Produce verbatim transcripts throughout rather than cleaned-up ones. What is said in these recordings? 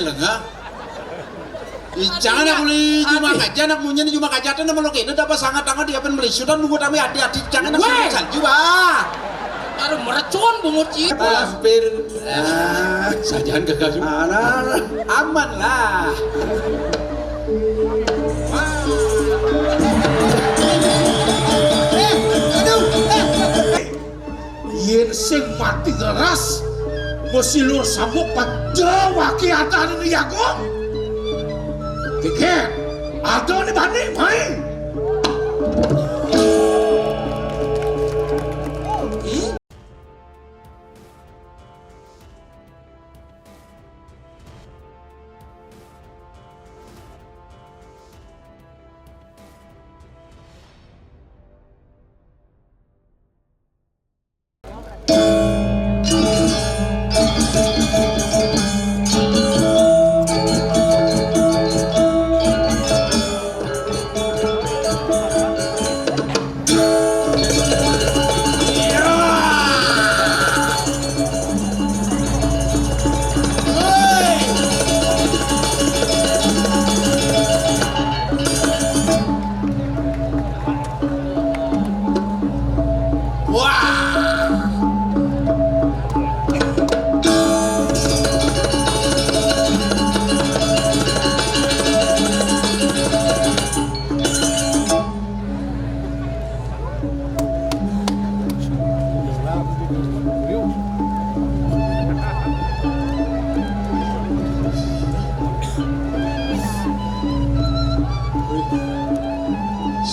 Lengah. Ih, jangan aku li cuma kaja anak munyin cuma kaja ada nama lo kene dapat sangat tangan di apen melisutan nunggu tami adi-adi jangan aku Weh! Salju bah. Aduh merecun bungut ci. Hampir. Ah, sajaan gagal juga. Alah, aman lah. Yén sing mati ngeras, mesti lur sambuk panjawaki adané Agung. Geger, adané bani main.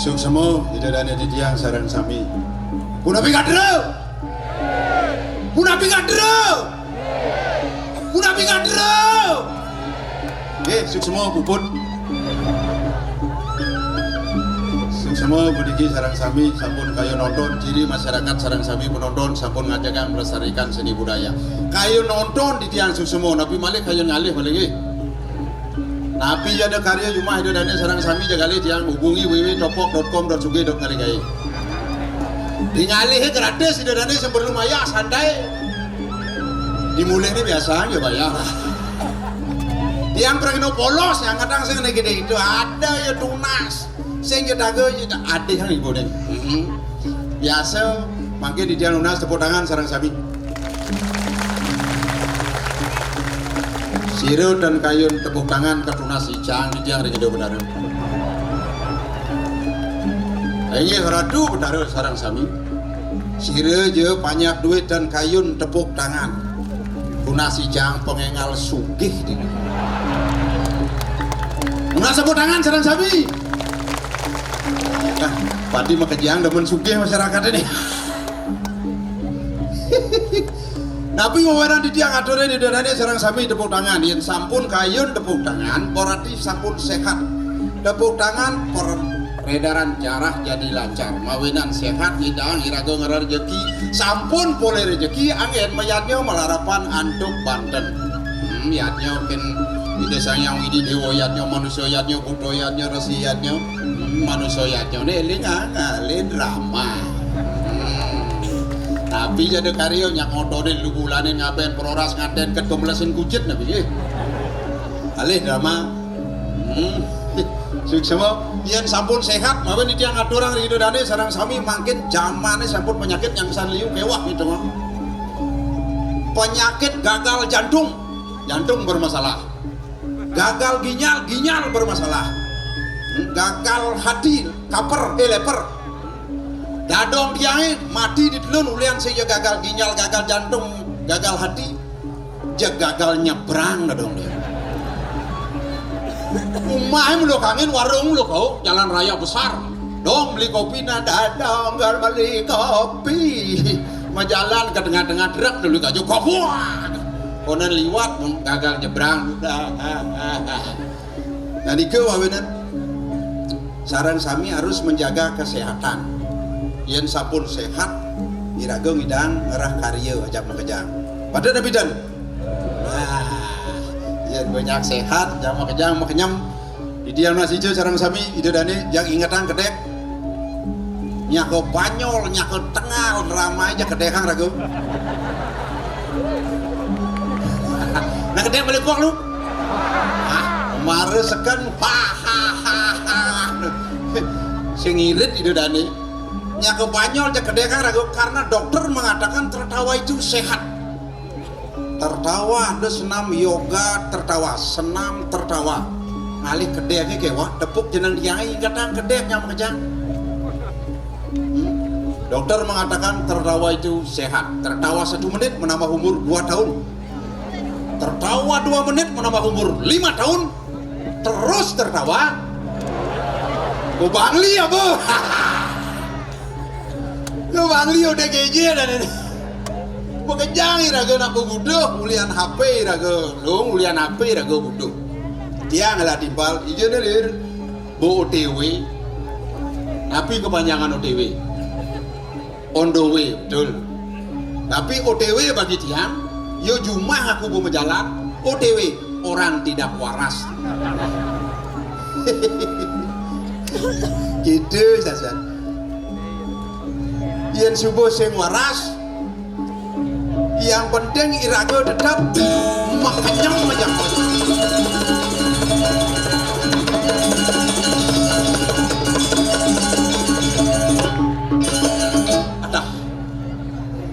Suksma, Ida Dané titiang sareng sami. Punapi kadra? Punapi kadra? Punapi kadra? Nggih, suksma puput. Suksma puniki sareng sami sampun kayun nonton, ciri masyarakat sareng sami penonton sampun ngajagang melestarikan seni budaya. Kayun nonton titiang suksma, napi malih kayun ngalih malih nggih. Napi ada karya jumah Ida Dané sareng sami jagalih tiang hubungi www topok dot com dot sugih dot ngalih gaé. Di ngalih gratis Ida Dané sing perlu mayah santai. Di mulih ini biasa ya bayar. Tiang pragina polos yang kadang sing niki itu ada ya tunas. Sing ya daga ya ada yang ibu deh. Biasa mangkin di tiang lunas tepuk tangan sareng sami. Sira dan kayun tepuk tangan katunas icang di tiang ring Ida Betara. Inggih Ratu Betara sareng sami. Sira ja panyak duit dan kayun tepuk tangan. Tunas icang pengengal sugih dini. Tunas tepuk tangan sareng sami. Nah, padi makejang demen sugih masyarakat ini. Napi wewenan titiang aturé Ida Dané sareng sami tepuk tangan. Yén sampun kayun tepuk tangan, berarti sampun séhat. Tepuk tangan, peredaran darah jadi lancar. Mawinan séhat, ngidang iraga ngerer rejeki. Sampun polih rejeki, anggén mayadnya malarapan antuk banten. Hmm, yadnya kin Ida Sang Hyang Widi Déwa yadnya, manusa yadnya, buta yadnya, resi yadnya. Hmm, manusa yadnya né éling ah, ngalih drama. Hmm. Tapi jadi karya nyak ngotonin lu bulanin ngaben peroras nganten ketumlesin kucit nabi nggih. Alih drama. Hmm. Suksma, yén sampun séhat, mawon titiang ngaturang ring Ida Dané sareng sami mangkin jamané sampun penyakit yang san liu kéweh gitu. Penyakit gagal jantung, jantung bermasalah. Gagal ginjal, ginjal bermasalah. Gagal hati, kaper, eh leper. Dadong tiangé mati di telun ulian sing ya gagal ginjal, gagal jantung, gagal hati. Jeg gagal nyebrang dadong dia. Umahé mulu kangin warung lu kau, jalan raya besar. Dong beli kopi nah dadong gal beli kopi. Majalan ke tengah-tengah truk dulu kaju kopuak. Konen liwat gagal nyebrang. Nah, nika wawinan sareng sami harus menjaga kesehatan. Yén sampun séhat, iraga ngidang ngerah karya ajak makejang. Pada nabi dan. Nah, yén banyak séhat, jam makejang makenyem. Di tiang nasi jo sareng sami, Ida Dané, yang ingetang kedék. Nyako Banyol, nyako Tengal, ramai aja kedékang ragu. Nah, kedék balik kok lu. Mara seken, ha, ha, ha, ha. Sing irit Ida Dane. Nya ke Banyol, nya kedekang raga karena dokter mengatakan tertawa itu sehat. Tertawa ada senam yoga tertawa, senam tertawa. Ngalih kedek ke wah, tepuk jeneng diai, katang kedek nya makejang. Hmm. Dokter mengatakan tertawa itu sehat. Tertawa satu menit menambah umur dua tahun. Tertawa dua menit menambah umur lima tahun. Terus tertawa. Ku Bangli apa? Ku Bangli udah geje dan ini. Makejang iraga nak buduh, ulian H P iraga, dong, ulian H P iraga buduh. Tiang lah timpal, ija ne lir, bo O T W. Napi kepanjangan O T W? On the way, betul. Tapi O T W bagi tiang, yo jumah aku bo majalan, O T W, orang tidak waras. Gitu saja. Yen subuh sing waras, yang penting iraga tetap makenyem aja. Adah,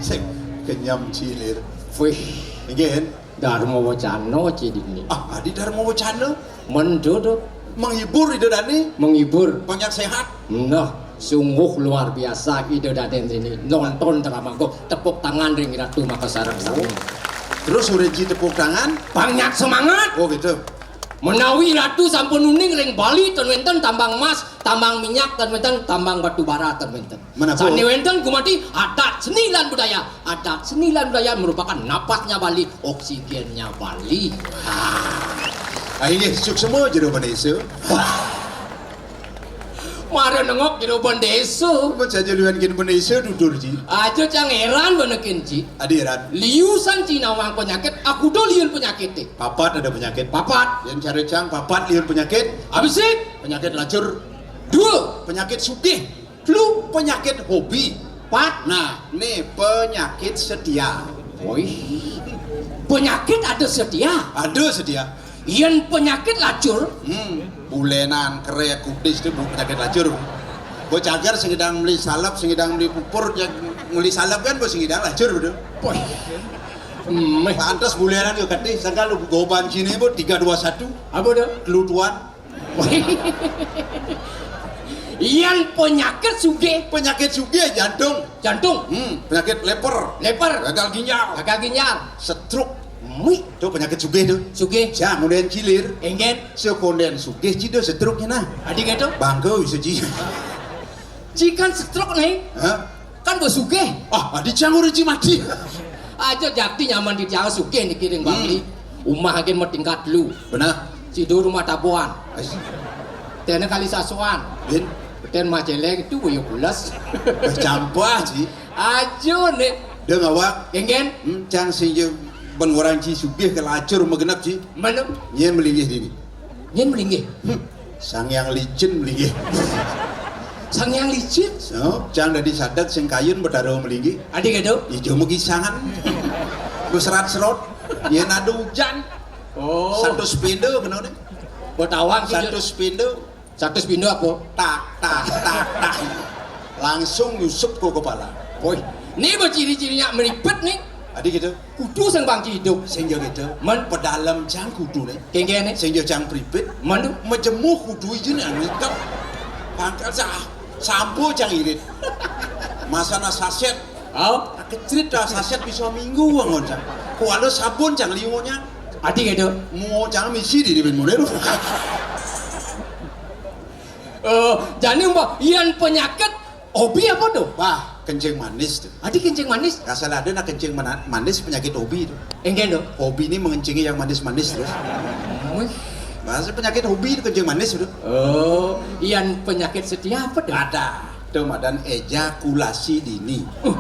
sing kenyem cilir. Wih, nggih. Dharma Wacana, Ci, dini. Ah, adi Dharma Wacana. Menduduk. Menghibur Ida Dane. Menghibur. Banyak sehat. Nah, sungguh luar biasa Ida Dane ini. Nonton drama kok. Tepuk tangan ring Ratu Makasarang sami. Terus urip Ci tepuk tangan. Banyak semangat. Oh, gitu. Menawi Ratu sampun uning ring Bali, ten wenten tambang emas, tambang minyak, ten wenten tambang batu bara, ten wenten. Menapa? Sane wenten gumanti adat seni lan budaya. Adat seni lan budaya merupakan napasnya Bali, oksigennya Bali. Ah, inggih, suksma jero bendesa. Mara nengok jero bendesa. Mun saja liwan kin bendesa tutur, Ci. Aja cang heran benekin, Ci. Adi heran. Liu san Ci nawang penyakit, aku do liun penyakit. Papat ada penyakit. Papat. Yang cari cang papat liun penyakit. Abisik. Penyakit lacur. Dua. Penyakit sugih. Lu penyakit hobi. Pat. Nah, nih penyakit setia. Woi. Penyakit ada setia? Ada setia. Yen penyakit lacur? Hmm, bulenan, kerek, kudis itu bu-, penyakit lacur. Bo cagar sing ngidang meli salep, sing ngidang meli pupur, ya, meli salep kan bo sing ngidang lacur, betul. Woi. Meh. Pantes bulenan yo katih, sangka lu goban sini bo tiga dua satu. Apa dah? Kelutuan. Yan penyakit sugih. Penyakit sugih jantung. Jantung. Hmm, penyakit leper. Leper. Gagal ginjal. Gagal ginjal. Stroke. Mih. Tuh penyakit sugih tuh. Sugih. Jangan udah cilir. Enggen. Sekonden sugih cido stroke-nya nah. Adi gitu? Bangko bisa ci. Ci kan stroke nih. Hah? Kan bos sugih. Ah, adi jangan udah ci mati. Aja jakti nyaman di tiang sugih niki ring Bangli. Hmm. Umah agen matingkat lu. Benar. Sido rumah tabuan. Ais. Tene kali sasuan. Bin. Ten maceleng itu boyo pulas. Bercampur, Ci. Aja nek. Dia ngawak. Enggen. Hmm, cang sing je ben orang ci sugih ke lacur magenep, Ci. Mana? Nye melinggih dini. Nyen melinggih. Hmm. Sang Yang Licin melinggih. Sang Yang Licin? So, cang dadi sadat sing kayun Betara melinggih. Adi gitu? Ijo megisangan. Beserat-serot. Yen ada hujan. Oh. Satu sepeda kena nih. Betawang gitu. Satu sepeda. Satu sepeda apa? Tak, tak, tak, tak. Langsung nyusup ke kepala. Woi, ini berciri-cirinya meripet nih. Adi gitu. Kudu sing bangki hidup. Sing yo gitu. Men pedalem cang kudu ne. Kengkene. Sing yo cang pripit. Men tu. Mejemuh kudu izin anu hitam. Pangkal sah. Sampo cang irit. Masana saset. Oh. Kecrit dah saset bisa minggu wangon cang. Kuala sabun cang liunya. Adi gitu. Mau cang misi di dibin model. Oh, jadi mbak, yang penyakit hobi apa tuh? Wah, kencing manis tuh. Adi kencing manis? Asal ada nak kencing mana-, manis penyakit hobi tuh. Enggen tuh. Hobi ini mengencingi yang manis-manis terus. Wih. Masa penyakit hobi itu kencing manis tuh. Oh, yang penyakit setia apa tuh? Ada. Tuh madan ejakulasi dini. Uh,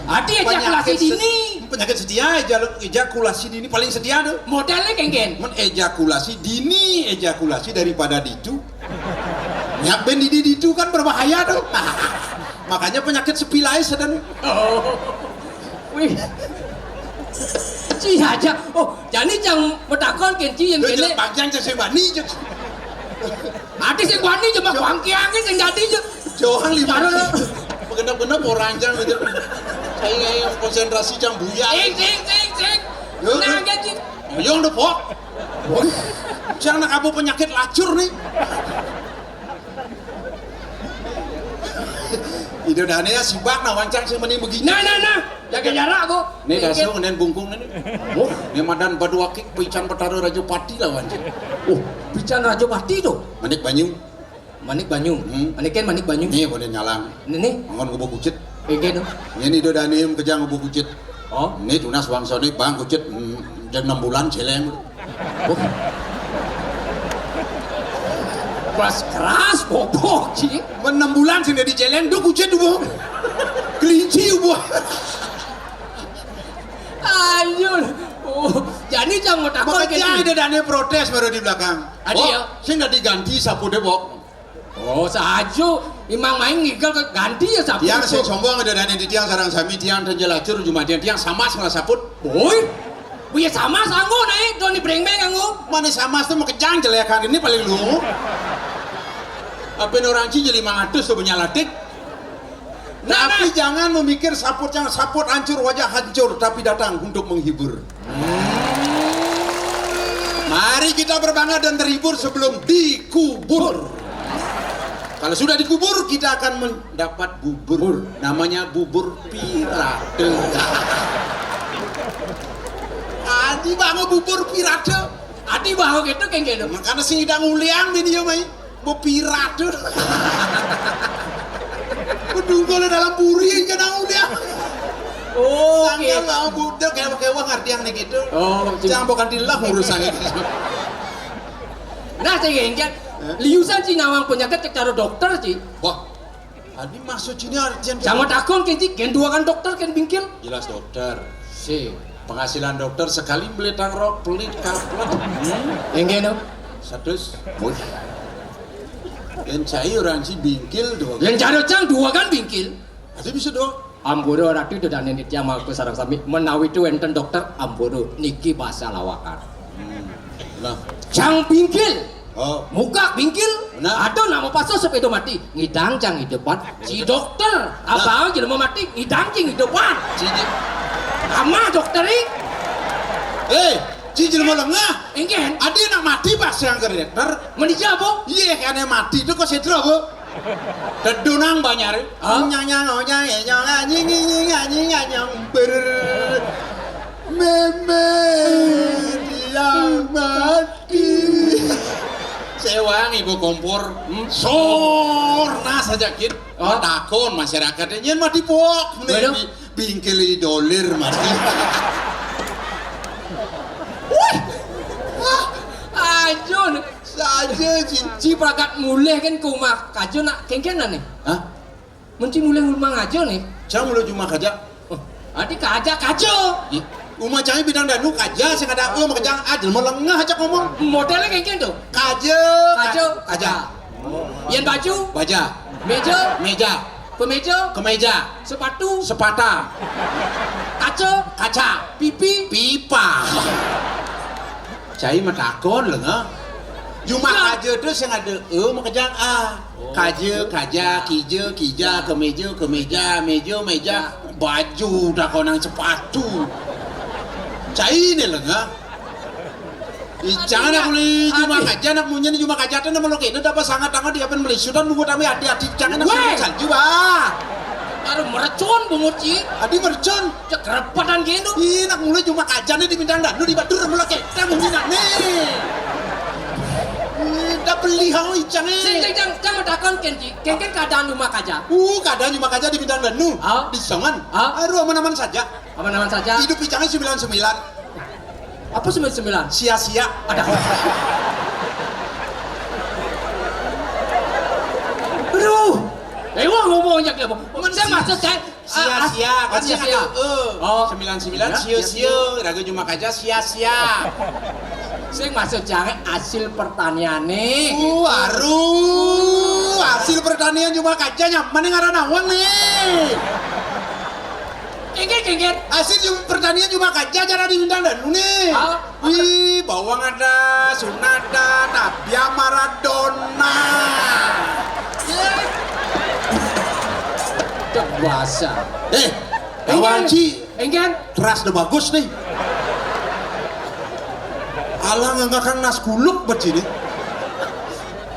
adi ejakulasi penyakit se-, dini. Penyakit setia eja-, ejakulasi dini paling setia tuh. Modelnya kenggen. Men ejakulasi dini, ejakulasi daripada ditu. Ya, ben di, di, di itu kan berbahaya tuh. Makanya penyakit spilais ada nih. Oh. Wih. Ci aja. Oh, jani cang matakon kén ci yén kéné. Bang cang sing wani, Cuk. Ati sing wani cuma bangkiangé sing dadi, Cuk. Joang lima. Genep-genep orang cang gitu. Saya konsentrasi cang buyar. Sing, sing, sing, sing. Yo, nah, yo. Ayo, udah, Pok. Cang nak apa penyakit lacur nih. Ida dané ya sibak nah wancang sing meni begini. Nah, nah, nah. Jaga jarak, Bu. Nih, dasu ngendén bungkung nih. Oh, nih madan Baduakik pican Betara Rajapati lah wancang. Oh, pican Rajapati tuh. Manik banyu. Manik banyu. Hmm. Manik kén manik banyu. Nih, boleh nyalang. Nih, nih. Anggon ngebuk kucit. Éngkén tuh. Ini ida dané kejang ngebuk kucit. Oh. Nih tunas bangsa nih bang kucit, hmm, jam enam bulan céléng. Oh. Bas keras bobok, Ci. Enam bulan sing dadi céléng, duh kucit, Bu. Kelinci, Bu. Ayo. Oh, jani cang matakon kén ci. Ida dané protes baru di belakang. Adi ya. Sing dadi ganti saput deh, Bok. Oh, saja. Imang main ngigel ke ganti ya saput. Tiang sing sombong ida dané di tiang sareng sami tiang dan jelacur jumadian tiang samas ngala saput. Woi. Buya samas anggo naé, doni bréngbéng anggo. Mané samas tuh makejang jelékan ini paling lu. Apa orang ci jadi mangatus tuh banyak latik. Nah, tapi nah. Jangan memikir saput yang saput hancur, wajah hancur, tapi datang untuk menghibur. Mari kita berbangga dan terhibur sebelum dikubur. Kalau sudah dikubur, kita akan mendapat bubur. Namanya bubur pirate. Adi bangun bubur pirate. Adi bangun gitu kan gitu. Makanya sing idang uliang bini ya mai. Mau pirate. Bedungkol dalam puri aja nang uliang. Oh, oke. Tanggal mau budek kayak kayak ngarti yang nih gitu. Oh, jangan bukan dilah urusannya gitu. Nah, saya ingat. Liusan ci nawang penyakit secara dokter ci. Wah, adi maksud ini artian. Jangan takon kén ci, kén duakan dokter kén bingkil. Jelas dokter. Si. Penghasilan dokter sekali beli tangrok, pelit kaplek. Hmm? Éngkén tuh. Satus. Wih. Yén cai orang ci bingkil dua. Yén cai cang duakan bingkil. Adi bisa dua. Ampura ratu ida dané nitya mangku sareng sami menawi tu wénten dokter ampura niki basa lawakan. Hmm. Nah. Cang bingkil. Oh. Muka bingkil. Benar. Ada nama pasal sepeda mati. Ngidang cang hidupan. Si dokter. Nah. Abang jelema mati. Ngidang cing hidupan. Cing. Amah dokter i. Eh, ci jelema lengah. Éngkén. Adi nak mati pas yang ke dokter. Menija, Bu? Iya, kan mati itu kok sedra, Bu. Dedunang banyak. Hah? Nyang nyang oh nyang eh nyong anjing anjing anjing anjing ber. Meme dia mati. Sewang ibu kompor. Hmm? Sorna saja kit. Oh. Takon masyarakat nyén mati pok. Waduh. Bingkil idolir mati. Wih. Wah, ancun. Saja ci. Ci pragat mulih kan ke rumah kaja nak kéngkénan nih. Hah? Mun ci mulih rumah kaja nih. Cang mulih rumah kaja. Oh, adi kaja kaja. Ih, rumah cang bidang danu kaja sing ada aku makejang ah jelema lengah aja ngomong. Modelnya kayak gitu. Kaja. Kaja. Kaja. Yén baju. Baja. Méja. Méja. Keméja. Keméja. Sepatu. Sepata. Kaca. Kaca. Pipi. Pipa. Cai mah takon lho, ngah. Jumah kaja tuh sing ada e makejang ah. Kaja, kaja, kija, kija, keméja, keméja, méja, méja, baju, takonang sepatu. Cai né lho, ngah. Ih, jangan aku li jumah kaja, nak munyi jumah kaja tuh nama lo kene dapat sangat tangan di apa melisutan nunggu tapi hati-hati jangan aku salju bah. Aduh merecon bungut ci. Adi merecon. Cek kerepetan gitu. Ih, nak mulai jumah kaja nih di bintang danu di batur mulai kita munyi nak nih. Ih, dah beli hau icang nih. Sing jang jang jang matakon kén ci. Kén kén keadaan rumah kaja. Uh, keadaan rumah kaja di bintang danu. Ah. Di songan. Ah. Aduh aman-aman saja. Aman-aman saja. Hidup icangnya sembilan sembilan. Apa sembilan sembilan? Sia-sia. Ada. Aduh. Ewa ngomong aja kayak apa? Saya maksud saya sia-sia kan sia-sia. Oh, sembilan sembilan sia-sia. Raga cuma kaja sia-sia. Saya maksud jangan hasil pertanian nih. Uh, aduh. Hasil pertanian cuma kaja nyaman nih ngaran awang nih. Kengket, kengket. Hasil ju-, pertanian cuma kaja cara diundang dan ini. Ah. Wih, bawang ada, Sunada, Tapia, Maradona. Cek bahasa. Eh, kawan Enggan. Ci. Enggan. Keras udah bagus nih. Alah nggak kan nas kuluk buat sini.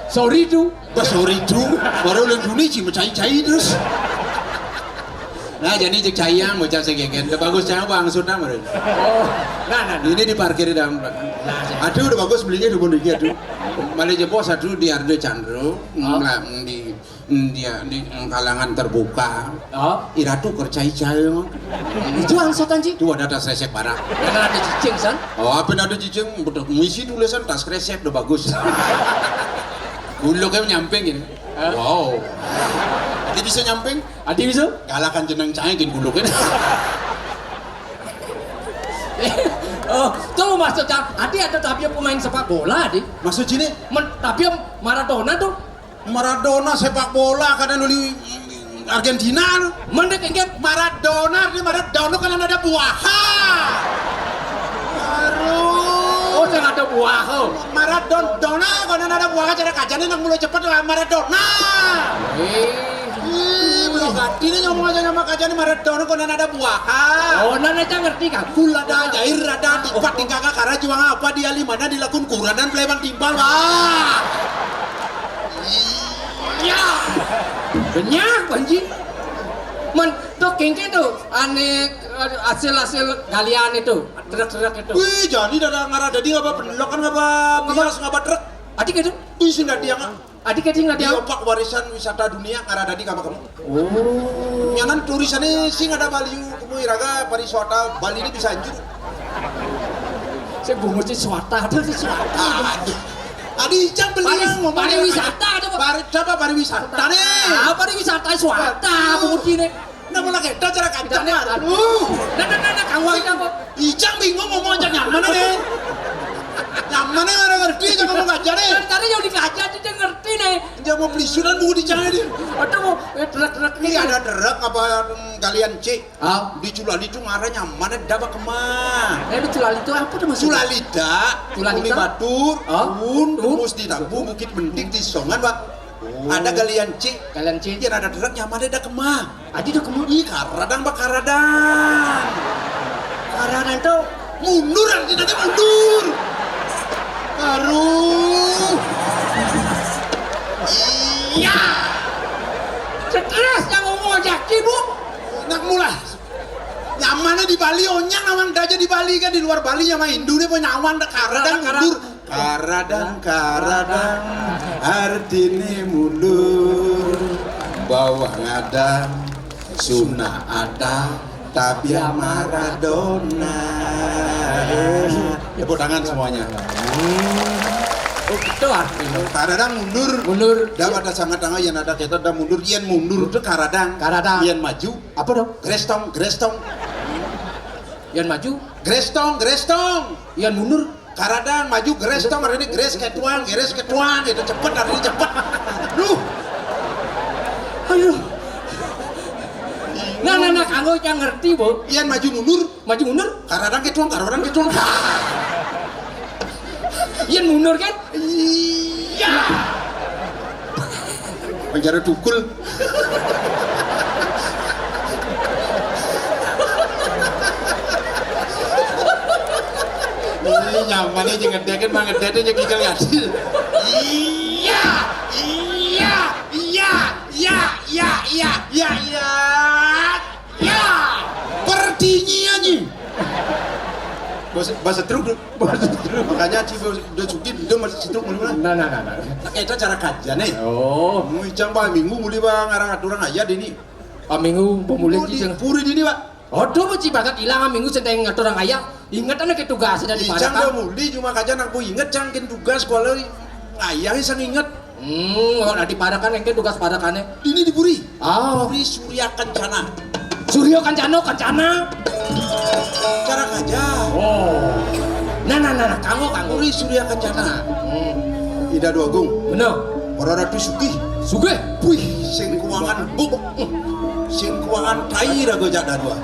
Sorry tuh. Bah, sorry tuh. Baru ulang dunia sih, mencai-cai terus. Nah, jadi cek cayang, bocah segegen. Udah bagus cayang, Bang Suta, meureun. Oh, nah, nah, nah. Ini diparkir di dalam belakang. Nah, siap. Aduh, udah bagus belinya, udah mau dikit, aduh. Malah jebos, aduh, di Arde Candro. Oh. Nah, di, dia, di kalangan terbuka. Oh. Iratu kercai cayang. Itu angsotan, Ci? Tuh ada tas resek barang. Karena ada cicing, san? Oh, apa ada cicing? Betul, ngisi tulisan tas resek, udah bagus. Guluknya nyamping ini. Hah? Wow. Dia bisa nyamping? Adi bisa? Galakan jeneng cai gin guluknya. Oh, tuh maksudnya, Adi ada tapi pemain sepak bola, Adi. Maksud sini? Men, tapi Maradona tuh. Maradona sepak bola, kadang dulu Argentina. Mendek ingat Maradona, ini Maradona kan ada buaha. Aduh. Oh, saya ada buaha. Maradona, kan ada buaha, cara kajane nak mulai cepet lah Maradona. Eh. Ih, belum ganti nih ngomong aja nama kajane Maradona, kan ada buaha. Oh, nana aja ngerti kan? Kula ada jair, ada tipat di kakak, karena juang apa dia lima, ada dilakun kurang dan pelebang timpal, wah. Iya. Banyak, Panji. Man, tuh kengke tuh, ane, hasil-hasil galian itu, truk-truk itu. Wih, jadi dada ngarah dadi ngapa pendelokan, ngapa bias, ngapa truk. Adik itu? Wih, sing dadi yang Adik itu nggak dia? Diopak warisan wisata dunia ngarah dadi ngapa kamu? Oh. Nyanan tulisannya sing ada Bali, kamu iraga pariwisata Bali ini bisa anjur. Saya bungut sih swata, ada sih swata. Aduh. Adi icang beli Pari-, yang ngomong pariwisata ada, Pak. Pari-, siapa pariwisata nih? Ah, pariwisata swata, bungut ini. Nah, mulai kita cara kacang, Tidak, aduh. Nah, nah, nah, nah, kamu aja, Pak. Icang bingung ngomong aja nyaman nih. Nyaman nih, orang ngerti aja ngomong aja nih. Dari tadi yang dikaca aja ngerti nih. Dia mau pelisuran mau dicari nih. Aduh, mau, eh, truk-truk Ini nih. Ada truk apa, mm, galian C? Ah. Di Culali itu ngarah nyaman ada apa kemah? Eh, di Culali itu apa tuh maksudnya? Culalita, Culalita? Umi Batur, Ah. Tuun, Tuun? Tembus di Tabu, Bukit Mentik, di Songan, Pak. Oh. Ada galian C. Galian C. Dia ada truk nyaman ada kemah? Adi tuh kemah. Ih, karadang, Pak, karadang. Karadang tuh mundur, artinya nanti mundur. Aduh. Iya. Stres yang ngomong aja, sibuk. Nak mulai. Nyamannya di Bali, onyang awang aja di Bali kan, di luar Bali nyaman Hindu dia punya awan, karadang Karadang. Mundur. Karadang, karadang, artine mundur, bawah ngadang, Sunda ada, tapi ya Maradona. Tepuk tangan semuanya. Oh, gitu artinya. Karadang mundur. Mundur. Dah pada sangat tangga yang ada kita dah mundur, yang mundur itu karadang. Karadang. Yang maju. Apa dong? Grestong, grestong. Yang maju? Grestong, grestong. Yang mundur? Karadang maju geres tong, hari ini geres ketuang, geres ketuang, gitu, cepet, hari ini cepet. Duh. Aduh. Nah, nah, nah, kanggo yang ngerti, Bu. Ian maju mundur. Maju mundur. Karadang ketuang, karadang ketuang. Ian mundur kan? Iya. Penjara tukul. Ini nyaman aja ngedekin, mah ngedekin aja gigil ngasil. Iya, iya, iya, iya, iya, iya, iya, iya. Ya, pertinyiannya. Bahasa, bahasa truk dulu. Bahasa truk. Makanya Ci Bos, udah cuti, udah masih truk mana? Nah, nah, nah, nah. Kita cara kajian nih. Oh. Mujang Pak Minggu mulai bang, ngarang aturan aja di ini. Pak Minggu pemulih Oh, di Ciseng. Puri di ini, Pak. Aduh, Pak Ci bakat hilang Minggu senteng ngatur orang ayah. Ingat anak tugas dari Icang Parakan. Udah mulai cuma kajian aku inget cang kin tugas kalau ayah sang inget. Hmm, oh, nah, di Parakan yang tugas Parakannya. Ini di Puri. Oh. Puri Surya Kencana. Surya Kencana, Kencana. Cara kajian. Oh. Nah, nah, nah, nah, kanggo, kanggo. Puri Surya Kencana. Hmm. Ida Dua Agung. Bener. Para Ratu Sugih. Sugih. Wih, sing kuangan buk. Sing kuangan tai raga jak dadua.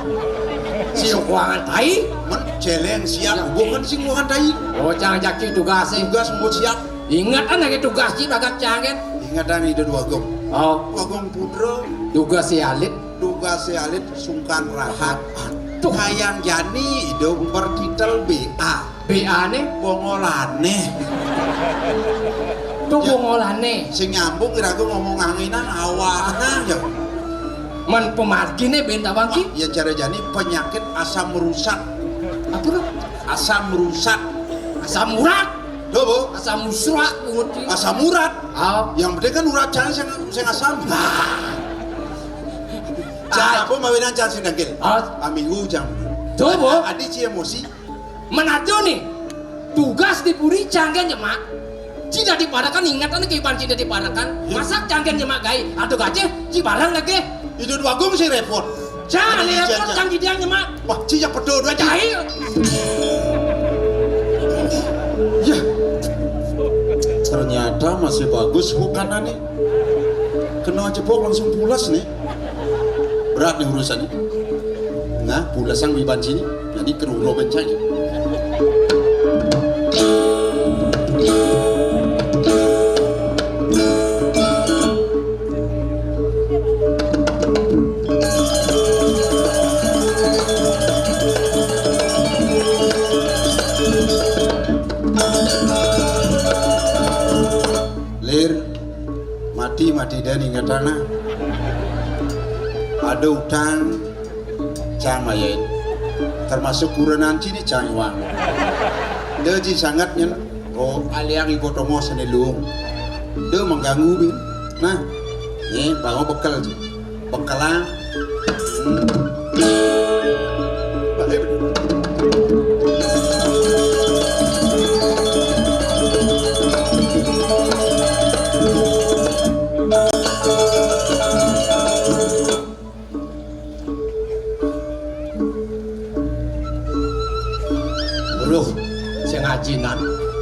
Sing kuangan tai. Men, céléng siap. Ya. Bukan sing kuangan tai. Oh, cang jak ci tugas é. Tugas mbuh siap. Ingetan lagi tugas ci bagas cang kén. Ingetan Ida Dwagung. Oh. Dwagung Putra. Tugas é alit. Tugas é alit sungkan rahat. Aduh. Kayang jani Ida bertitel B A. B A-né? Bongolané. Tuh ya. Bongolané. Sing nyambung iraga ngomong anginan awakna ya. Men pamarginé bén tawang ki? Ya cara jani penyakit asam rusak. Apa lu? Asam rusak. Asam urat. Tuh, Bu. Asam musrak, Bu. Asam urat. Ah. Yang penting kan urat jangan sing, sing asam. Nah. Jangan apa mawinan jangan sing dengkil. Ah. Aminggu jangan. Tuh, Bu. Adi ci emosi. Menato nih, tugas di puri cang kén nyemak. Ci dadi parekan ingetan kéwan ci dadi parekan. Iya. Masak cang kén nyemak gaé. Aduh gajé, ci bareng lagi. Ida Dwagung sing répot. Jangan répot cang ci diang nyemak. Wah, ci ya pedo dua cai. Ya. Ternyata masih bagus bukanane. Kena jebok langsung pulas nih. Berat nih urusannya. Nah, pulasang wiban sini. Jadi kerungro bencana. Lir, mati-mati dan ingatana. Ada utang, cang mayain. Termasuk kurenan cini cang iwang. Nda ji sangat nyen. Oh, aliang ibu tomo sene luung. Nda mengganggu bin. Nah, nih bawa bekel ji. Bekelang. Hmm. Baik. Weruh, sing ajinan.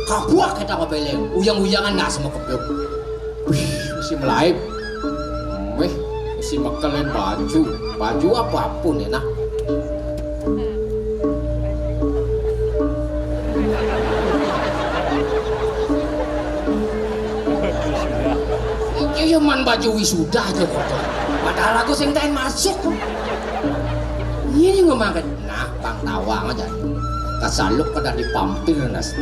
Kabuak kita kepeleng. Uyang-uyangan nggak sama keblok. Wih, mesti melaib. Wih, mesti mekelin baju. Baju apapun enak. Iki ya man baju wisuda aja kok. Padahal aku sing taen masuk. Iya, iya, ngomong kan. Nah, Bang Tawang aja. Kasaluk kada dipampir, Nas.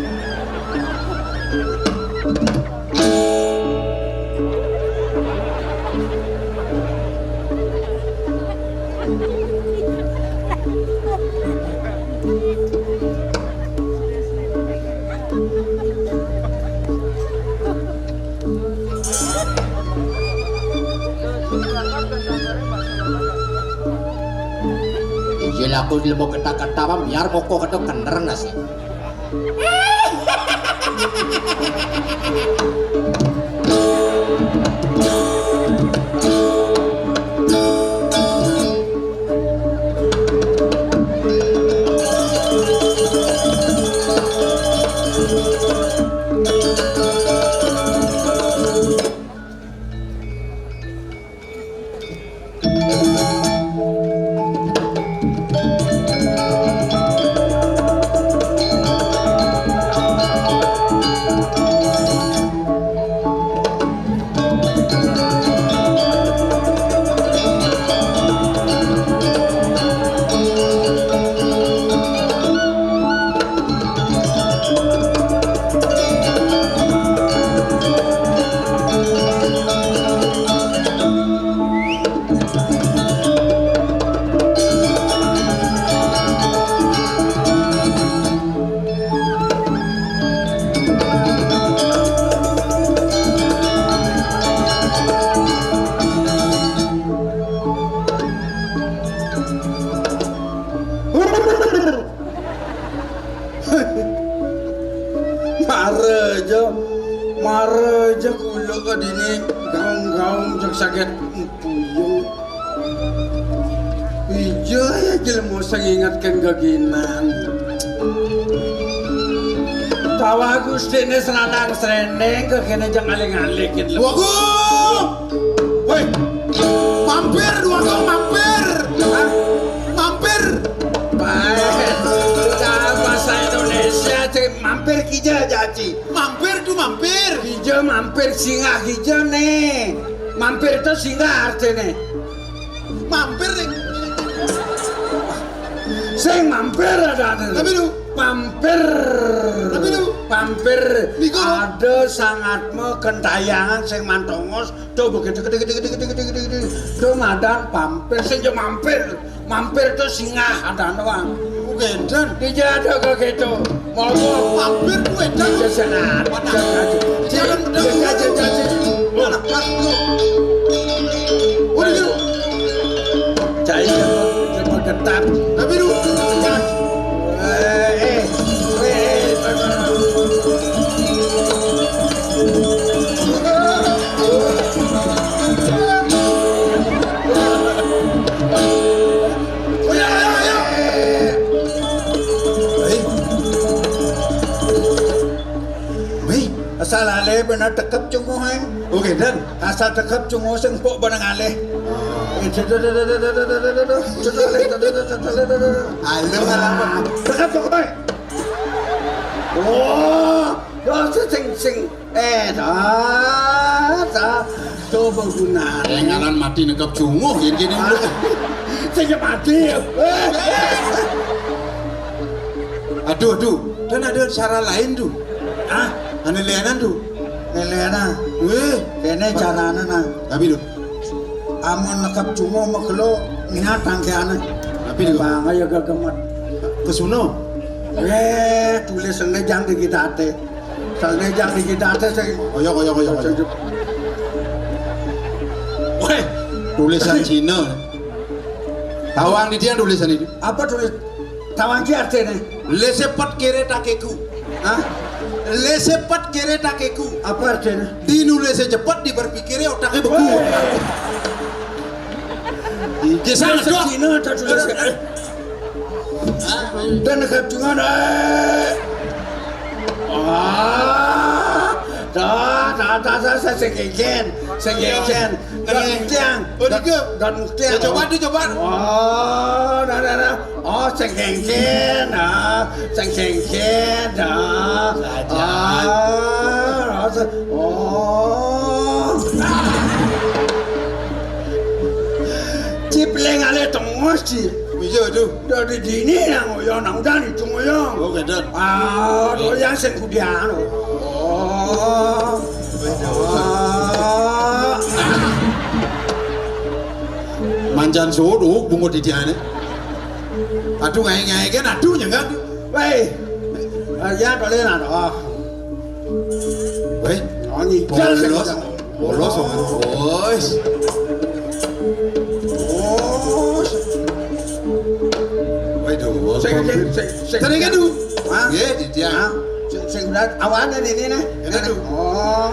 Iya, laku lemu keta-keta, Bang, biar moko keta kener nasi. Mara aja, mara aja kula ka dini gaung-gaung jak saget empuyung. Ija ya jelema sing ngingetken geginan. Tawa Gustine seranang srene kekene jang aling-aling gitu. Wagung! Woi, mampir, Wagung, mampir! Hah? Mampir! Kija, Jaci. Mampir to mampir. Kija mampir, singgah kija né. Mampir to singgah artiné. Mampir né. Sing mampir adané. Tapi lu. Mampir. Tapi lu. Mampir. Niku. Ada sangat me kentayangan sing mantongos. Tuh begitu, gede, gede, gede, gede, gede, gede, gede. Tuh madan pampir, sing jo mampir. Mampir tuh singgah, ada doang. Bukan, Dan. Dijada ke gitu. Mau gua mampir tuh, Dan. Jalan, Dan. Jalan, Dan. Mana, Mas, lu? Udah, yuk. Cai, coba getar. Tapi lu. Eh, eh, eh, eh. Wéh, asal alé bener tekep cunguh, eh. Oke, Dan. Asal tekep cunguh sing empuk bener ngalih. Aduh, alah. Tekep cunguh, eh. Oh, ya sing, sing, eh, dah, dah. Coba guna. Eh, ngalan mati nekep cunguh, yen kene. Ah. Sing mati. Aduh, aduh. Dan ada cara lain tuh. Ah, ane lianan tuh. Lianan. Wéh, kene carane nah. Tapi tuh. Amun nekep cunguh megelo niat tangkeane. Tapi tuh. Bang, ayo gegemet. Kesuno. Eh, tulis sene jang dikitate. Sene jang dikitate sing. Koyo, koyo, koyo, koyo. Wéh, tulisan Cina. Tawang di dia tulisan itu. Apa tulis? Tawang ki artine? Laissez-faire kere takeku. Hah? Laissez-faire kere takeku. Apa artine? Dinulis cepet, diberpikir otaknya beku. Wéh. Iki sangat, Dok. Cina ada tulis. Dan ketungan, eh. Ah, dah, dah, dah, dah, dah, sing kengken, sing kengken. Dan tiang. Oh, dan, tiga. Dan tiang. Ya, coba, coba. Oh, dah, dah, dah. Oh, sing kengken, ah, sing kengken, ah. Saja. Ah, rasa, oh. Cipleng ale tengos, Ci. Iya, aduh. Dari dini nang ngoyong, nang udan itu ngoyong. Oh, kedan. Ah, doyan sing kudian. Oh. Ah. Mancan sodok bungut di diane. Aduh, ngai-ngai kan, aduh, nyengat. Wéh. Ah, ya, boleh lah, oh. Wéh. Oh, ini bolos. Bolos, oh. Bolos. Oh. Waduh, sing, sing, sing, sing. Tadi kan tuh. Hah? Iya, di dia. Hah? Sing, sing berat. Awane ini nih. Ini tuh. Oh.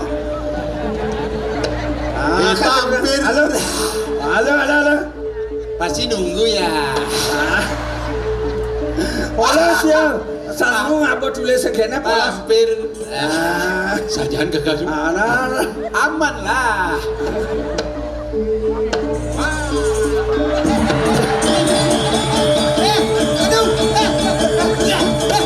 Ah, hampir. Halo. Halo, halo, halo. Pasti nunggu ya. Ah. Polos ya. Sangu ngapa tulis segene polos. Hampir. Ah. Sajaan gagal juga. Alah. Aman lah. Eh, aduh. Eh, eh, eh, eh.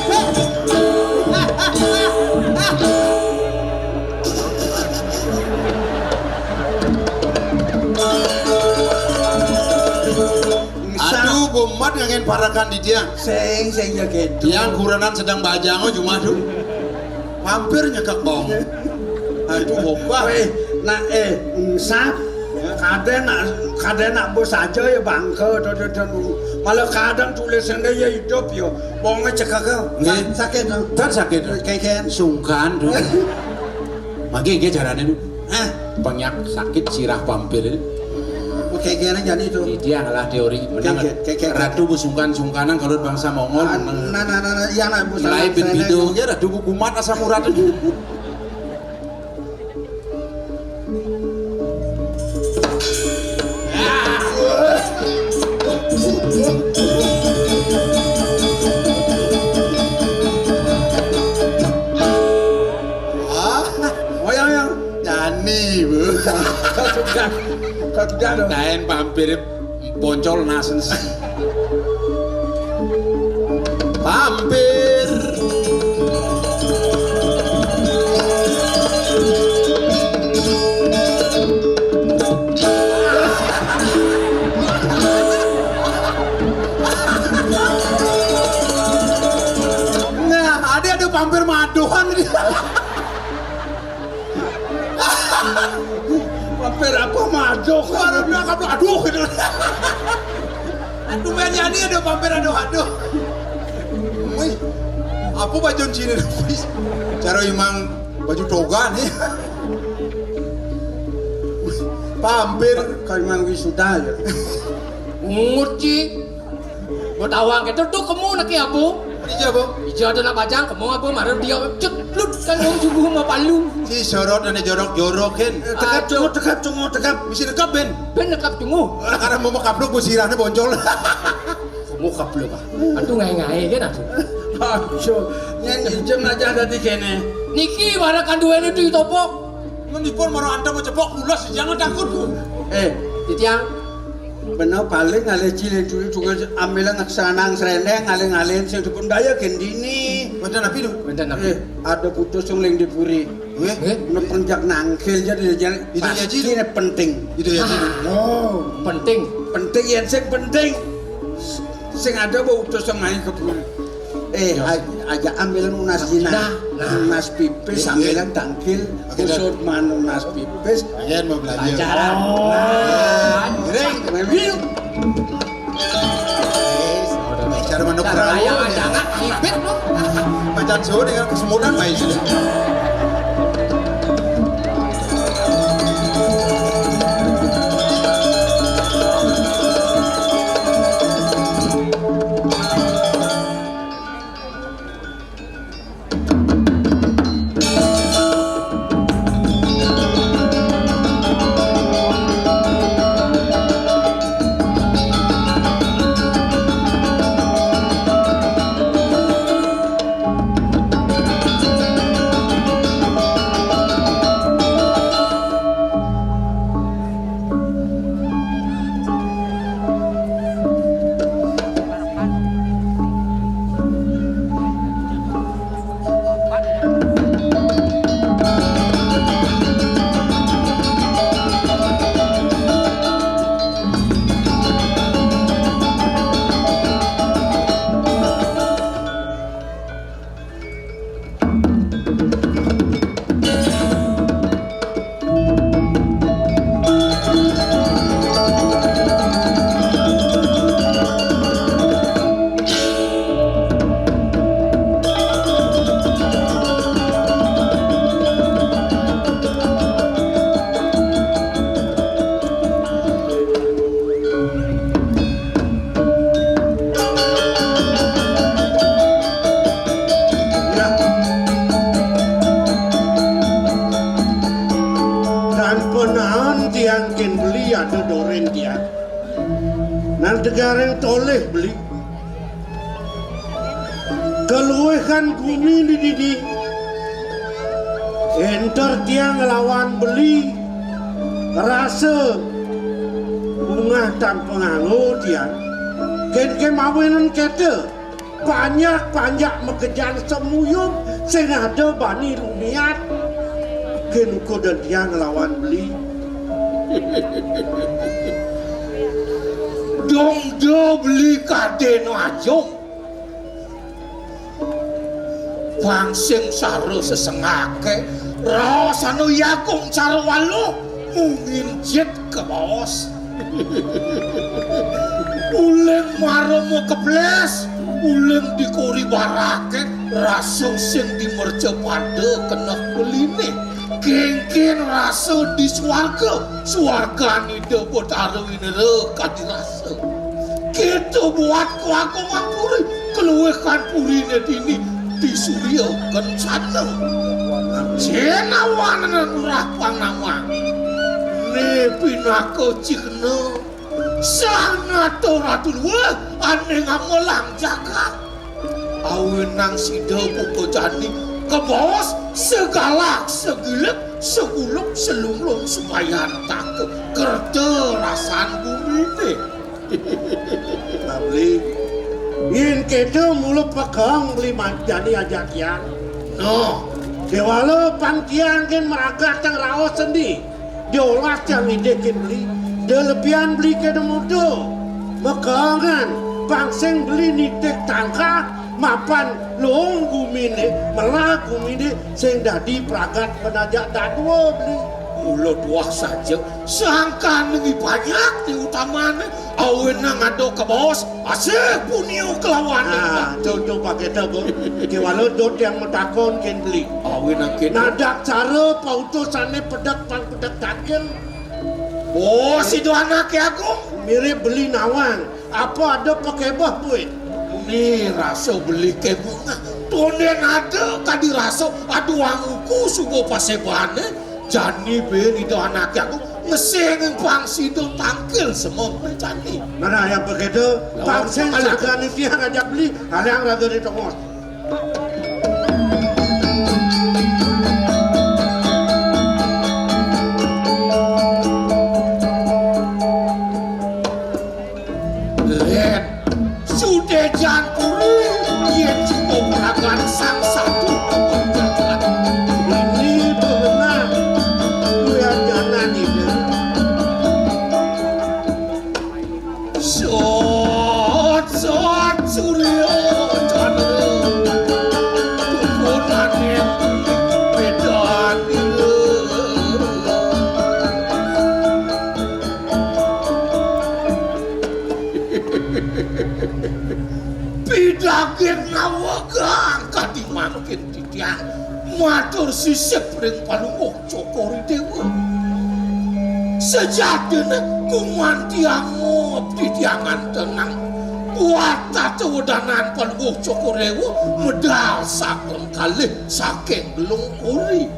Aduh, bomat ngangen parakan di tiang. Sing, sing ya gitu. Tiang kuranan sedang bajang, oh, cuma aduh. Mampir nyekek bong. Aduh, obah. Wéh, nak, eh, ensap. Kadén nak, kadén nak bos aja ya bangke, do, do, do. Malah kadang tulisannya ya hidup ya. Bonge cekek. Nggih. Sakit, no? Kan sakit. Keken. Sungkan, tuh. Mangke nggih carane, tuh. Hah? Penyak sakit sirah pampir ini. Oke, kene jani itu. Iki adalah teori menang. Oke, oke, oke, oke. Ratu bu sungkan-sungkanan kalau bangsa Mongol. Ah, menang. Nah, nah, nah, nah, iya, nah, bu mulai sungkan-sungkanan. Bin bido, ya, Ratu bu kumat asam urat itu. Ah, oh, yang, yang. Nyani, bu. Kau sudah, kau sudah dong. Kain pampir poncol nasen. Pampir. Pampir apa mah aduh. Baru bilang aduh, aduh gitu. Aduh, main nyanyi, aduh, pampir, aduh, aduh. Wih, apa baju sini? Cara imang baju toga nih. Pampir. Kayak imang wisuda ya. Nguci. Mau tawang gitu tuh kamu nak ya, Bu? Iya, Bu. Iya, ada nak bajang, kamu apa marah dia ceklut kan kamu sungguh sama palu. Si sorot ane jorok-jorok kan. Tekap cungu, tekap cungu, tekap. Bisa tekap, Ben. Ben tekap cungu. Karena mau makapluk, bu sirahnya boncol. Kamu kapluk ah. Aduh, ngai-ngai kan aduh. Aduh, yang ijem aja ada di kene. Niki mana kanduan itu topok. Mun dipun mara anta mau cepok, mulas, jangan takut, Bu. Eh, Titiang. Bener paling ngalih cilik dulu juga ambil nang sanang serendeng, ngalih-ngalih sing dipun daya gendini. Bener napi lho? Bener napi? Eh, ada putus sing ling di puri. Weh? Eh? Nepenjak nangkil jadi jalan. Itu ya, pasti Ji. Ini penting. Itu ya, Ji. Oh, penting. Penting yang sing penting. Sing ada mau utus sing main ke puri. Eh, aja ambil nunas dina. Nah, nah. Nunas pipis. Iya. Ambilan tangkil. Oke, dah. Usut man nunas pipis. Ayan mau belanja. Pacaran. Oh. Nah. Ring. Memang. Cara manuk perahu. Cara ayam aja nggak ngibit lu. Macan Jawa dengan kesemutan baik. Dan penahan tiang kin beli ada doren tiang. Nang tegareng toleh beli. Keluihan gumi di didi. Enter tiang ngelawan beli. Rasa bungah tan penganggo tiang. Ken kemawinan kete. Panjak-panjak makejan semuyung sing ada bani rumiat. Ken uko dan tiang ngelawan beli. Dong do beli kadeno ajo. Pang sing sara sesengake, raos anu yagung cara waluh, mungin jit kabaos. Uling mara makebles, uling dikori barake, rasa sing dimerca pada keneh beline. Kengken rasa di swarga, swargan Ida Betara Winera kadi rasa. Kita buat kuaku ngapuri, keluwihkan purine dini di Surya Kencana. Jenawan lurah panama. Ne pinaka cihna sanata Ratu Luwih ane ngamelang jagat. Awenang sida buka jani kabaos segalak segilik seguluk selunglung semayantaka kerta rasan bumine. Babli, yen keto mula pekeng beli manjani ajak tiang. No. Dewala pang tiang ken meragat tang raos sendi. Diolas tiang ngidik ken beli. Delebihan beli kena muda. Mekengan pang sing beli nitik tangkah mapan luung gumine, melah gumine sing dadi pragat penajak dadua beli. Kula tuah saja, sangkan niki banyak di utamane, awinang ada kabaos, asih punia kelawan. Nah, contoh pakai Bu. Kiwala dot yang matakon ken beli. Awinang ken. Nadak cara pautusane pedek pang pedek daging. Oh, si do anake agung. Mirip beli nawang. Apa ada pakebah buin? Ni rasa beli kebunga. Tonden ada kadi rasa aduh anguku suba pasebane. Jani ben ida anake aku ngeseng pang sida tangkil semeng jani. Mana yang begitu? Lawan pangsing sekali. Sagani tiang ajak beli, alang raga di tongos. Len, sude jan puri, yen suba peragan sang satu jagat. Ini benar, kuya janan ini. Sot, sot, surya, candra, tukunane bedan. Pidaging nawegang kadi mangkin titiang matur sisip ring Palungguh Cokor I Dewa. Sejatine gumanti angop titiangan tenang. Buat tata wedanan Palungguh Cokor I Dewa medal saken kalih saking gelung uri.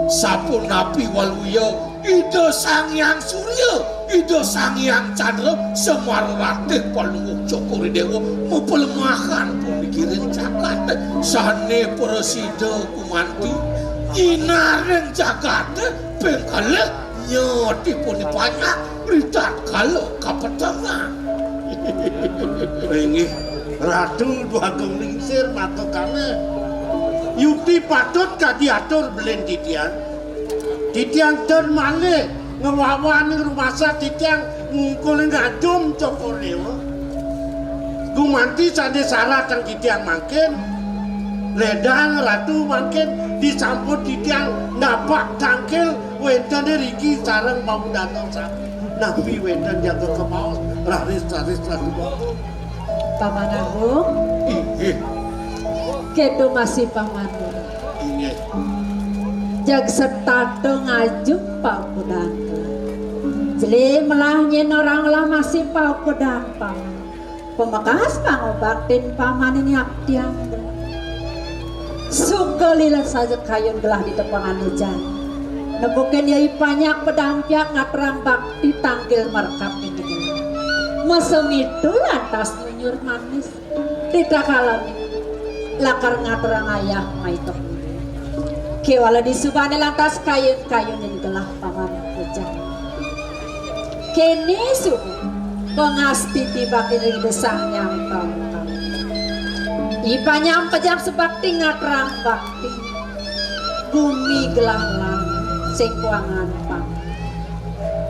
Sapunapi waluya Ida Sang Hyang Surya, Ida Sang Hyang Candra, Semar Ratih Palungguh Cokor I Dewa, mapalemahan puniki ring jagate, sane prasida gumanti, nyinaring jagate ping kalih nyatipun panyak, ritatkala kapetengan. Inggih, Ratu Dwagung Lingsir matukane. Yukti patut kadi atur belin titiang. Titiang ten malih ngwawaning rumasa titiang ngungkul ngajum Cokor Dewa. Gumanti sane saratang titiang mangkin, ledang Ratu mangkin disampun titiang napak tangkil wenten rigi sareng pamudana sami. Napi wenten jaga kemaos raris-raris Ratu Bapa. Paman Agung. Inggih. Keto masih paman. Inggih. Jag setata ngajum paukudan. Jeli melah nyen orang lah masih paukudan paman. Pamekas pangubaktin paman ini aktiang. Suka lila saja kayun gelah di tepangan hujan. Nepukin yai panyak pedampiak ngatrang bakti tangkil merekap ini. Mesem itu lantas nyunyur manis. Ritakalane lakar ngaturang ayah maitok. Kewala disubane lantas kayun-kayun yen gelah paman pejah. Kene suba pangastiti bakti ring Ida Sang Hyang Pamuka. Ipanyam pejah sebakti ngaturang bakti. Gumi gelah lan sing kuangan pang.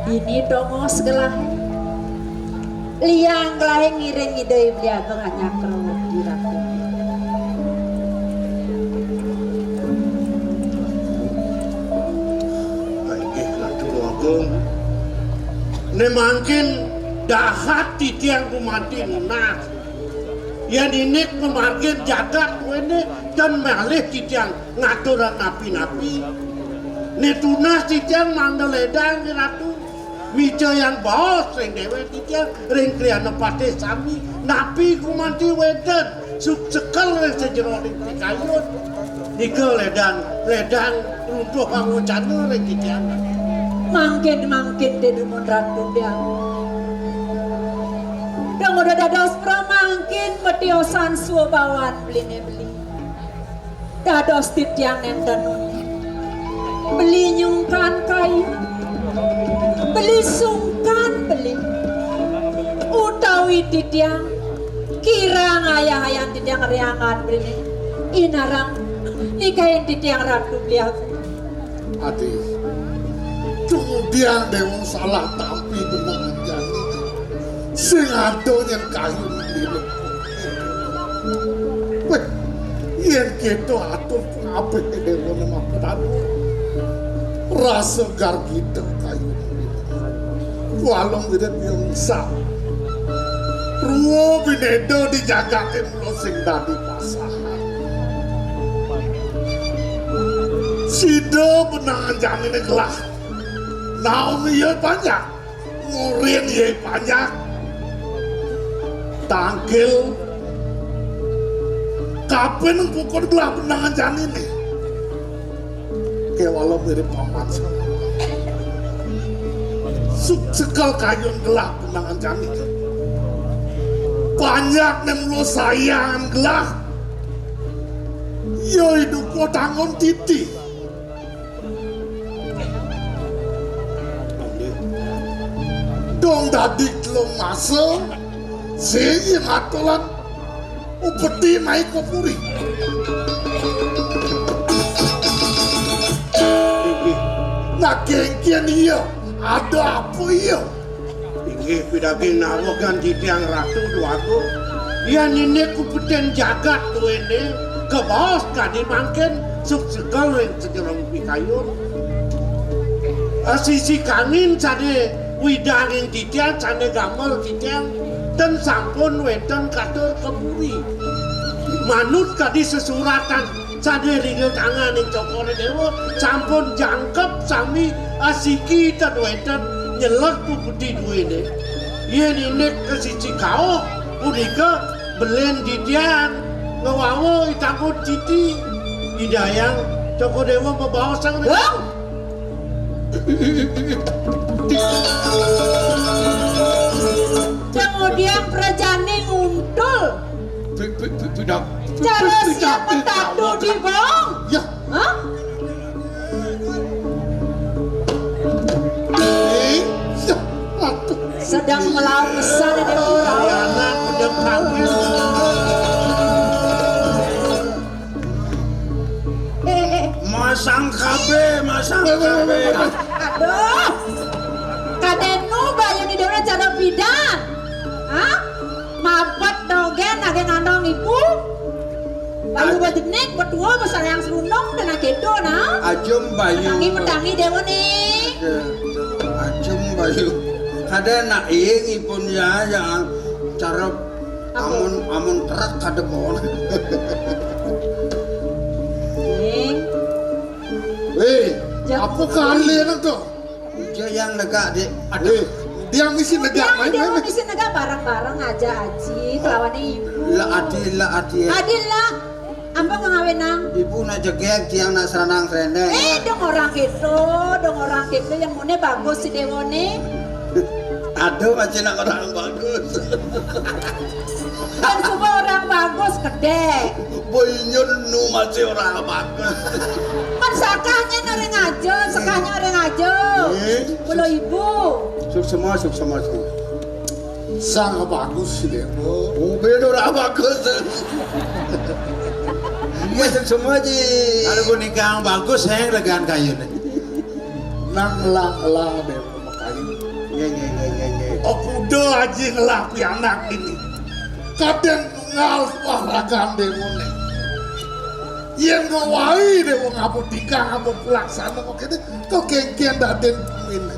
Dini tongos gelah. Liang gelahe ngiring Ida Hyang Widi Agung anyakra wedi Ratu. Inggih Ratu Agung. Ne mangkin dahat titiang gumanti nunas. Yen indik pamargin jagat kuwene ten malih titiang ngaturang napi-napi. Ne tunas titiang mangda ledang Ratu. Mija yang baos ring dewek titiang ring kriana patih sami, napi gumanti wenten suk sekel ring sajeroning pikayun. Nika ledang, ledang runtuh pangwacana ring titiang. Mangkin, mangkin, Ida dumun Ratu Hyang. Dong udah dados pramangkin matiosan swabawan beline beli. Dados titiang nenten nuni. Beli nyungkan kayu. Beli sungkan beli. Utawi titiang kirang ayah-ayahan titiang riangan beli. Inarang nikahin titiang Ratu Beliagung. Adi, kemudian dewa salah tampi benang jani. Sing ada yang kayu diri. Weh, yen kita atur kabeh dewa nemah petani. Prasegar kita kayu. Walong gede biasa. Ruo bineda di jagate mula sing dadi pasahan. Sida benang janine gelah. Naon iya panjak? Murin iya panjak. Tangkil. Kapen pukul gelah benang janine. Kewala mirip paman. Suk sekel kayun gelah benang janine. Panjak nem lo sayang gelah. Yo idup ko tangon titi. Dong dadi telung masa, sing atolan upeti naik ke puri. Inggih. Nah, kengkian iya, ada apa iya? Inggih, pidaging nawuh kan titiang Ratu Dwagung. Yan indik kupeten jagat duene, kebaos kadi mangkin suksekel ring sajeroning pikayun. Asisi kangin sane widang ing titiang, sane gamel titiang, ten sampun wenten katur keburi. Manut kadi sesuratan sane ring tanganing Cokor Dewa, sampun jangkep sami asiki ten wenten nyeleg pupeti duene. Yen indik kasisi kauh punika belen titiang ngawawa i tangkut titi. Idayang Cokor Dewa mabaos sang. Hah? Kemudian prajane nguntul. Pi-, pi-, pi-, pidang-, cara pi-, siap pidang-, petatu di bawang. Ya. Hah? Eh, ya, aduh. Sedang melaut besar ada orang. Anak udah kawin. Eh, eh. Masang K B, masang K B. Aduh. Kadenu bayu ni dia cara bidan. Hah? Mabet dogen age ngandong ibu. Bayu bajenik, betua besar yang serunung dan akedo nah. Ajum bayu. Petangi, petangi dewa nih. Ajum bayu. Kada nak ing ipun ya, ya cara apa? Amun, amun truk kada bawa. Ing. Weh, apa kalian tuh? Uja yang negak, Dik. Aduh. Weh, dia misi negak, dia, main, dia main, main. Misi negak bareng-bareng aja, Aji, kelawan ibu. Lah, Adi, lah, Adi. Adi, lah. Ampun, ngawinang. Ibu nak jegeg, tiang nak seranang serendeng. Eh, dong orang gitu, dong orang gitu yang mune bagus si Dewo nih. Aduh, masih nak orang bagus. Kan semua orang bagus, kedek. Boy nyun nu masih orang bagus. Kan sakahnya orang aja, sakahnya orang aja. Eh. Kalau ibu. Suk semua, suk semua, suk. Sang bagus si Dewo. Oh, beda orang bagus. Iya, suk semua ji. Kalau pun nikah yang bagus, saya legaan kayu nih. Nang lang-lang Dewo makayu. Nggih, nggih, nggih, nggih, nggih. Oh, kuda aji ngelah pianak ini. Kadang ngal wah ragan Dewone. Yen ngawai Dewo ngapa tingkah, ngapa pelaksana kok kene, kok kengken daden pemine.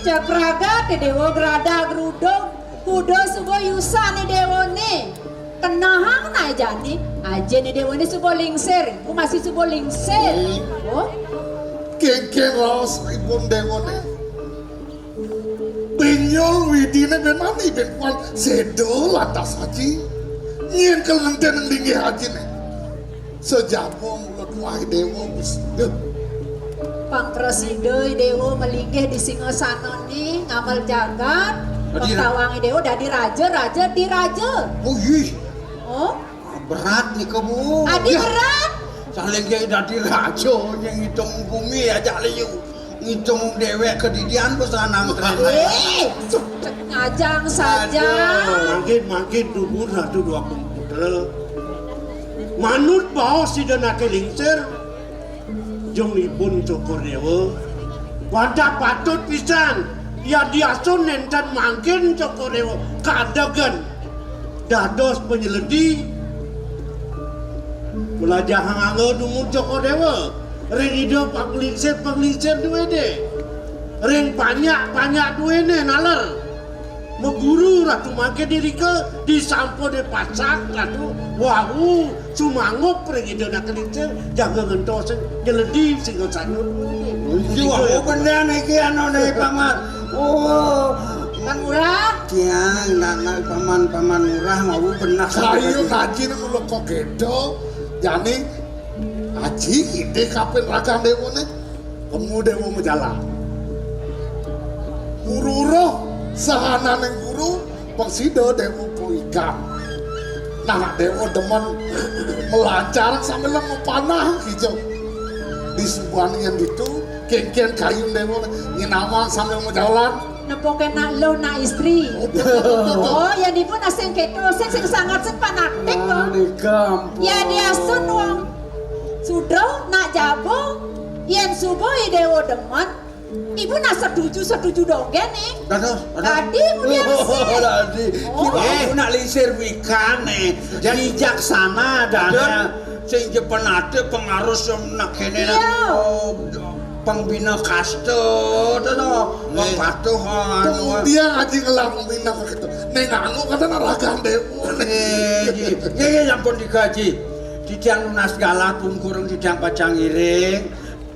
Cak raga te Dewo gerada gerudung, kuda suba yusane Dewone. Kenahang nae jani, ajene Dewone suba lingsir, ku masih suba lingsir. Hmm. Oh. Kengken raos ipun Dewone. Pinyol widine ben mani ben kuan sedo lantas aji. Nyen kelenten linggih ajine. Sejabong ulet wae Dewa wis. Duh. Pang prasida Dewa malinggih di singasanane ngamel jagat. Adi. Pang tawange Dewa dadi raja, raja di raja. Oh, ih. Oh. Berat nika, Bu. Adi. Yah. Berat. Saling kayak dadi raja yang ngitung bumi aja liu. Ngitung dewek kedidian pesanang tren. Eh, ngajang saja. Aduh. Mangkin, mangkin dubur satu dua komputer. Manut baos sida nake lingsir. Jung ipun Cokor Dewa. Wantah patut pisan, ya diasun nenten mangkin Cokor Dewa kadegen dados penyeledi. Melajahang angga dumun Cokor Dewa. Ring Ida panglingsir, panglingsir duéné. Ring panjak, panjak duéné naler. Maguru Ratu mangkin irika disampun dipacang Ratu. Wau sumangup ring Ida nak lingsir, jaga ngentos sing nyeledi singgasana. Iki wau bener iki anane, Paman. Oh, Paman Ngurah. Tiang, nak, nak, Paman, Paman Ngurah mau bener. Kayu rajin kula kok gedho. Jani Aji idih kapin ragan dewane. Kemu dewa majalan. Guru roh sahananing guru, pang sida dewa poikan. Nah, dewa demen melancar sambil memanah hijau. Di subuhan yen ditu, kengken kayu dewa nyinawang sambil majalan. Nepukin nak lo, nak istri. Oh, betul, betul, betul. Oh, ya dipun asing keto, sing, sing sangat sing fanatik kok. Manika ampun. Ya diasun wong Sudra, nak jaba, yen suba i dewa demen, ibu nak setuju, setuju dogene. Dados, dados. Dadi mudian Oh, sih. Dadi. Oh. Ki wau nak lingsir wikane. Jan- Bijaksana dane. Dados. Sing jepen ate pengaruh sing nak kene. Iya. Oh, pembina kasta, to, to. Wong Nggih. Patuh, anu. Kemudian aji ngelah pembina kasta. Ning anu kata nak ragan dewa. Nggih, nggih. Nggih, nggih, sampun digaji. Titiang nunas galah pun kurang titiang pacang ngiring.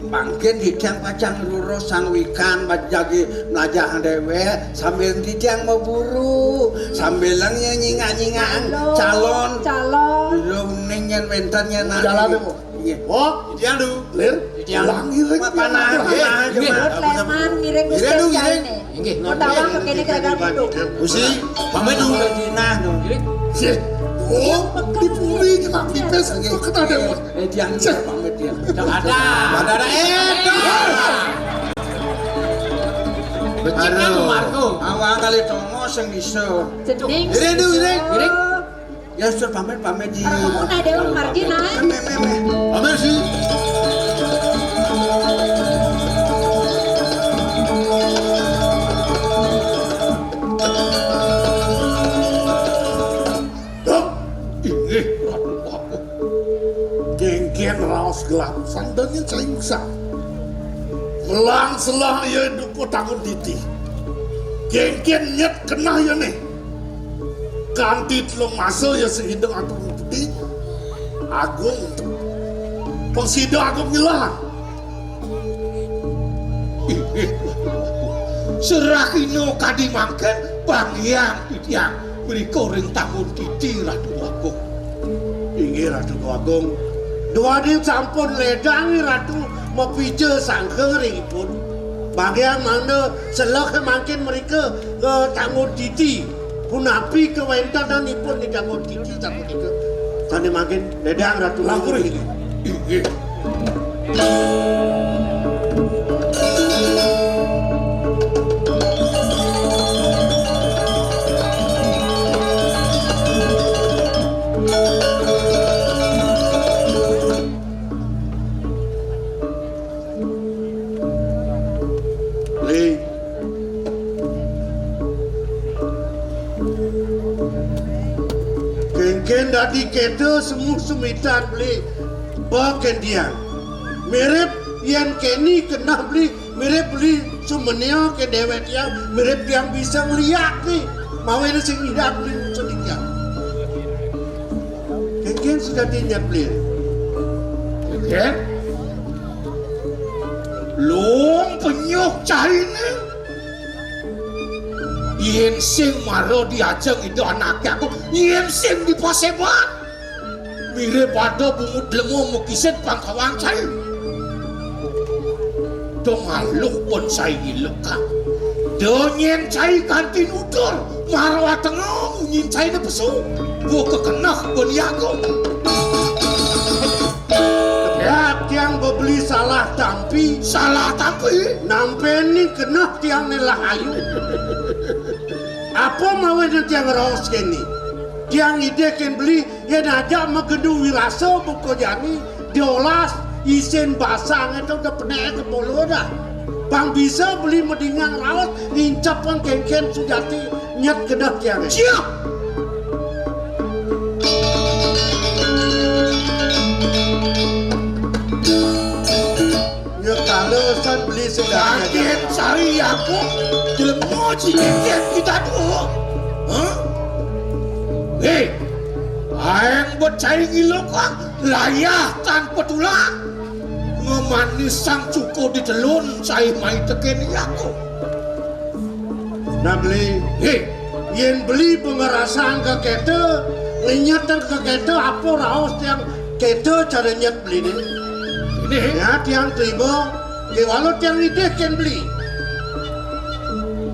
Mangkin titiang pacang lurus sang wikan jagi mlajah dewek sambil titiang maburu, sambil nyingak-nyingak calon. Calon. Calon. Lho ning yen wenten yen Jalan, Bu. Nggih. Oh, titiang, Du. Lir. Titiang. Ulang ngiring. Panah, panah, nggih. Panah, nggih. Panah. Leman ngiring Ngiring, Gusti Du, ngiring. Jane. Inggih, utawa ngoten. Kene gagal itu. Gusti, pamit dulu. Madinah, no. Sih. Oh, dipuri nyemak pipis. Nggih. Kok kena dewa. Eh, tiang Cek. Pamit tiang. Tidak ada. Tidak ada. Eh, tuh. Becik kan Aduh. Marco. Awang kali tongo sing iso. Jening. Iring, Du, iring. Iring. Ya, suruh pamit, pamit di. Ora ketemu nah, Dewa Mardi, nah. Meh, meh, meh. Pamit sih. Duh, inggih, Ratu Agung. Kengken raos gelah sandanya caing usah. Melang selah ya duko tangun titi. Kengken nyet kenah ya nih. Kanti telung masa ya sing hidung atur putih. Agung. Pang sida agung nyelah. Serahina kadi mangken, panggiang titiang mrika ring tangun titi Ratu Agung. Inggih Ratu Agung. Duaning sampun ledang Ratu mapija sangka ring ipun. Panggiang mangda seleh mangkin mrika, eh, tangun titi. Punapi kawentenanipun ing tangun titi sapunika. Sane mangkin ledang Ratu Langkuri. Inggih. Beli. Kengken dadi keto semu sumitan beli. Ba kendian. Mirip yen keni kenah beli, mirip beli sumenio ke dewek tiang, mirip tiang bisa ngeliat nih. Mawene sing ngidak beli musuh tiang. Kengken sejati nyat beli. Kengken? Lung penyuh caine. Yen sing mara diajeng Ida anake aku, yen sing dipasebat. Mirip ada bungut lemo mekisit pangkawang cai. Dong aluh pun sai ilekan. Donyen cai kanti nutur, marwa tengah munyin caine pesu. Buka kenah pun yago. Ya, tiang bebeli salah tampi. Salah tampi? Nampeni kenah tiang nelah ayu. Apa mawene tiang raos kene? Tiang idih ken beli, yen ajak magendu wirasa buka jani, diolas, isin basang itu udah penek kepala dah. Pang bisa beli medingang raos, ngincap pang kengken sujati, nyet genah tiang. Siap! Kala san beli sing dadi Raden aja. Cai aku jelema cilik kita tu. Hah? Hei, aeng buat cai ngiluk ah, layah tan petulah. Ngemanis sang cuko di telun cai mai teken aku. Nah, beli. Hei, yen beli pengerasaan ke kita, ngenyatan ke kita, apa raos tiang kita cara nyet beli ni? Ini. Ya, tiang terima, ke walau tiang idih ken beli.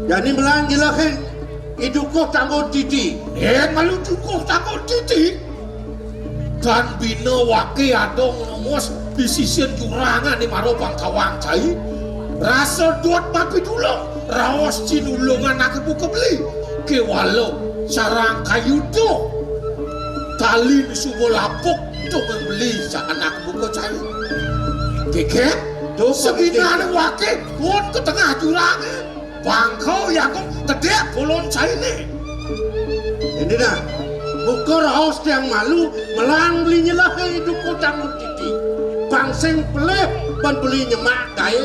Jani melang gila ke, idukuh tanggung titi. Eh, malu dukuh tanggung titi. Tan bina wake ada ngelongos di sisin jurangan di maro pangkawang cai. Rasa dot mapi dulung, raos cinulungan ake buka beli. Kewala sarang kayu tu. Talin suba lapuk tu membeli sa anak buka cai. Keket, tu sebinane wake pun ke tengah jurangan. Bangkau Yakum tedek pulon caine. Ini dah. Buka raos tiang malu, melang beli nyelahe duko tanggut titi. Bang sing pelih ban beli nyemak dae.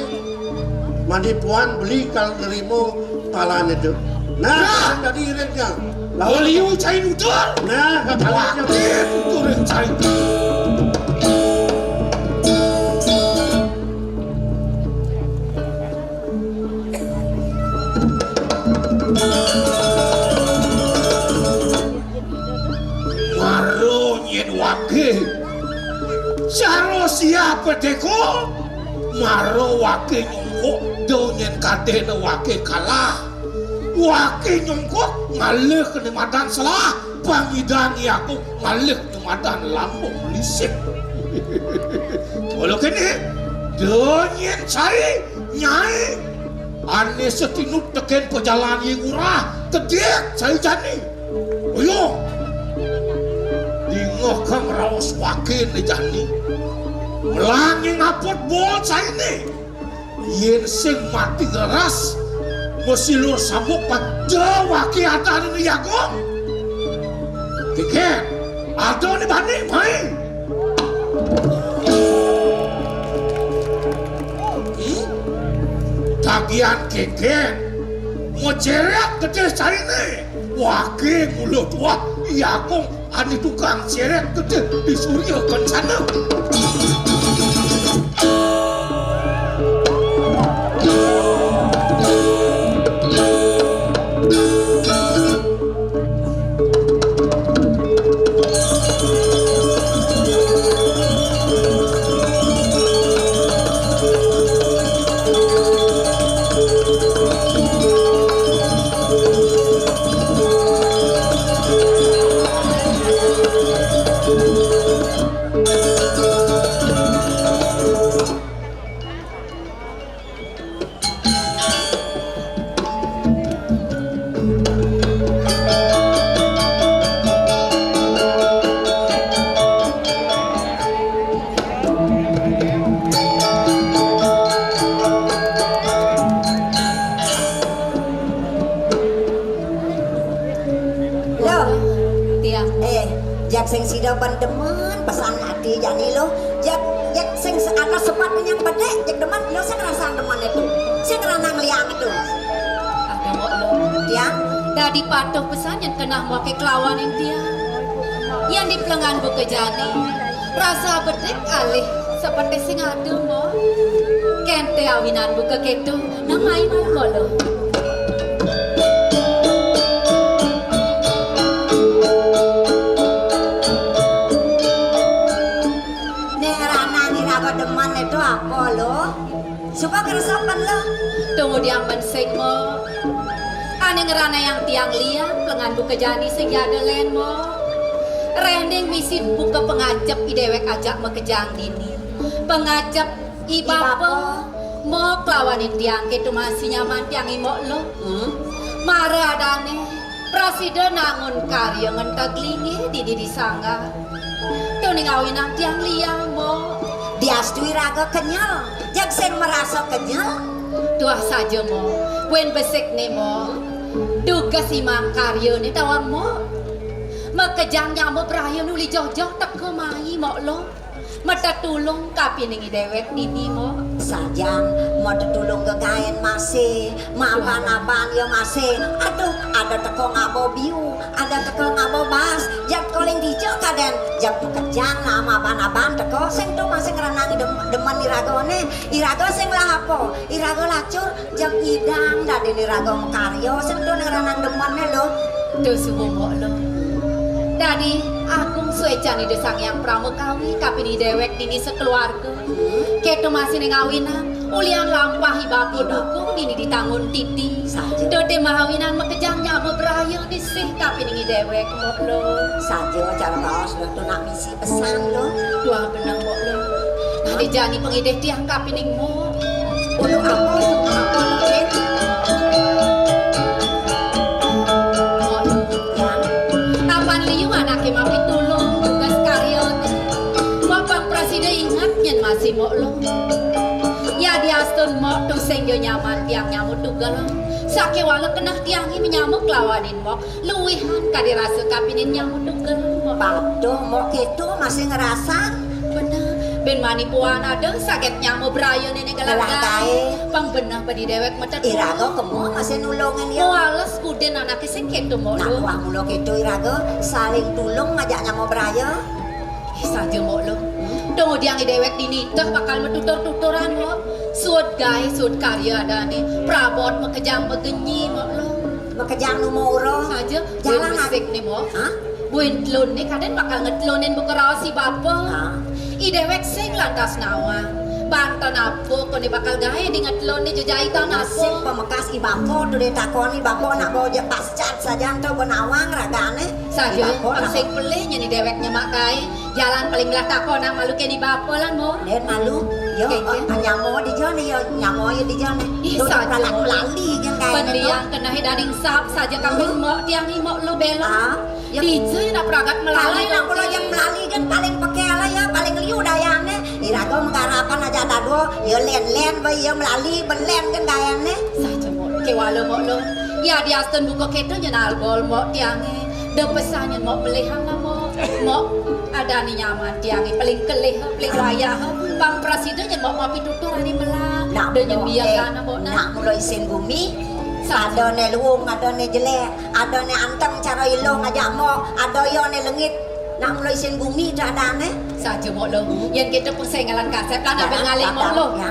Mandi puan beli kal nerima palan itu. Nah, nah. Kan tadi irit kan. Lalu liu cai nutur. Nah, kata wah, dia nutur cai. Maro nyen wake. Cara siapa teko? Maro wake nyongkok, do nyen kadena wake kalah. Wake nyongkok, ngalih kene madan selah. Pangidan aku ngalih kene madan lambung lisik. Walau kene, do nyen cai, nyai. Ane setinut teken pejalan ye ngurah, kedik cai jani. Oyo. Dingeh kang raos wake ne jani. Melang ye ngaput bol caine. Yen sing mati ngeras, mesilur sabuk pa, da wake adane ne jagung. Keken, adane bani, mai. Ih, tagihan keken, mau cerek gedeh caine. Wake mula tuah, jagung ane tukang cerek gedeh di Surya Kencana. Loh, tiang. Eh, jak sing sida ban demen pesan ati jani lo. Jak, jak sing se-, atas sepat menyang bedek, jak demen lo sing rasang demen itu. Sing ranang liang itu. Ada mok lo. Tiang. Dadi patuh pesan yang kena moke kelawan yang tiang. Yang di pelengan buka jani. Rasa bedek alih seperti sing ada mok. Kente awinan buka ketu. Namai malu bolo. Nek ranane raba demen itu apa lo? Suka keresapan lo. Tunggu diang mensing mo. Ane ngerana yang tiang liang, lengan buka jani sing jada len mo. Rending misi buka pengajep i dewek ajak makejang dini. Pengajep i bapa. Mo kelawanin tiang ketu masih nyaman tiang imok lo. Hmm? Mara adane, prasida nangun karya ngenteg linggih di, di, di sanggar. Tuning awinang tiang liang, mo. Diastui raga kenyel, jeg sing merasa kenyel. Tuah saja, mo. Wen besik ne, mo. Tugas imang karya ne tawang, mo. Makejang nyamuk beraya nuli joh-joh teka mai, mo lo. Matetulung kapining i déwék dini, Mbok. Sajan, matetulung gegaén masih, maban-aban ya masih. Aduh, ada teka ngaba biu, ada teka ngaba bas. Jak koling dija kadén, jak makejang nah maban-aban teka. Sing to masih ngranang dem-, demen iragané. Iraga sing lah apa? Iraga lacur, jak nyidang dadi iraga makarya. Sing to ngranang demené lo. Tuh suba, Mbok, lo. Dadi agung suécan Ida Sang Hyang Pramakawi kapining i déwék dini sakeluarga. Kéto masih ning awinan, ulian lampah i bapa dukung dini ditanggun titi. Saja. Dadi mawinan makejang nyama braya disih kapining i déwék, Mbok, lo. Saja cara baos lo to nak misi pesan lo. Wah, beneh, Mbok, lo. Dadi jani pangidih tiang kapining Mbok. Ulu apa, apa lo, Cin? Mbok, lo. Apan liu anaké mapitulung tugas karyané. Mbok pang prasida inget nyén masih, Mbok, lo. Yadiastun Mbok tusing ya nyaman tiang nyama tugel. Sakéwala keneh tiangé manyama kelawanin Mbok. Luihan kadi rasa kapining nyama tugel, Mbok. Patuh, Mbok, kéto masih ngrasang. Beneh, bén mani puan ada saget nyama braya néné gelah gaé. Pang beneh badi déwék matetulung. Iraga kema masih nulungin ya. Males kudin anaké sing kéto, Mbok, lo. Nah, wah mula kéto iraga saling tulung ngajak nyama braya. Ih, saja, Mbok, lo. Dong udiang i déwék dini teh bakal matutur-tuturan, Mbok. Suud gaé, suud karya adané. Prabot makejang begenyi, Mbok, lo. Makejang nu mura. Saja, jalan besik né, Mbok. Hah? Buin telun né kadén bakal ngetlunin buka raos i bapa. Hah? I déwék sing lantas nawang. Banten apa koné bakal gaé di ngetlunin jejaitan apa? Nasib pamekas i bapa to ditakoni bapa nak bawa jak pascat sajan to ba nawang ragané. Saja, pang sing pelih nyén i déwék nyemak gaé. Jalan paling melah takon nak malu kéné bapa lan, Mbok. Dén malu. Yo, nyama dija né, yo, nyama ya dija né. Ih, saja, Mbok. Lali kan gaé né to. Pendiang kenehé dadi sap saja kampung Mbok tiang i, Mbok, lo bela. Ah, ya. Dija nak pragat melali nak kula jak melali kan paling pekel ya, paling liu dayané. Iraga menggarapan aja dadua, ya lén-lén baé ya melali, belén kan gayané. Saja, Mbok. Kéwala, Mbok, lo. Yadiastun buka kéto nyén albol Mbok tiangé. Da pesan nyén Mbok melihang lah, Mbok. Mbok adané nyaman tiangé paling kelih, paling wayah. Pang prasida nyén Mbok mapitutur ané melah. Nak da nyén mula, biakan, Mbok, nah. Nak mula isin bumi. Saja. Adané luung, adané jelék, adané anteng cara ilung ajak Mbok, ada ya né lengit. Nak mula isin bumi da adané. Saja, Mbok, lo. Yén kéto pang sing ngalan kasép lan abang ngalih, Mbok, lo. Ya.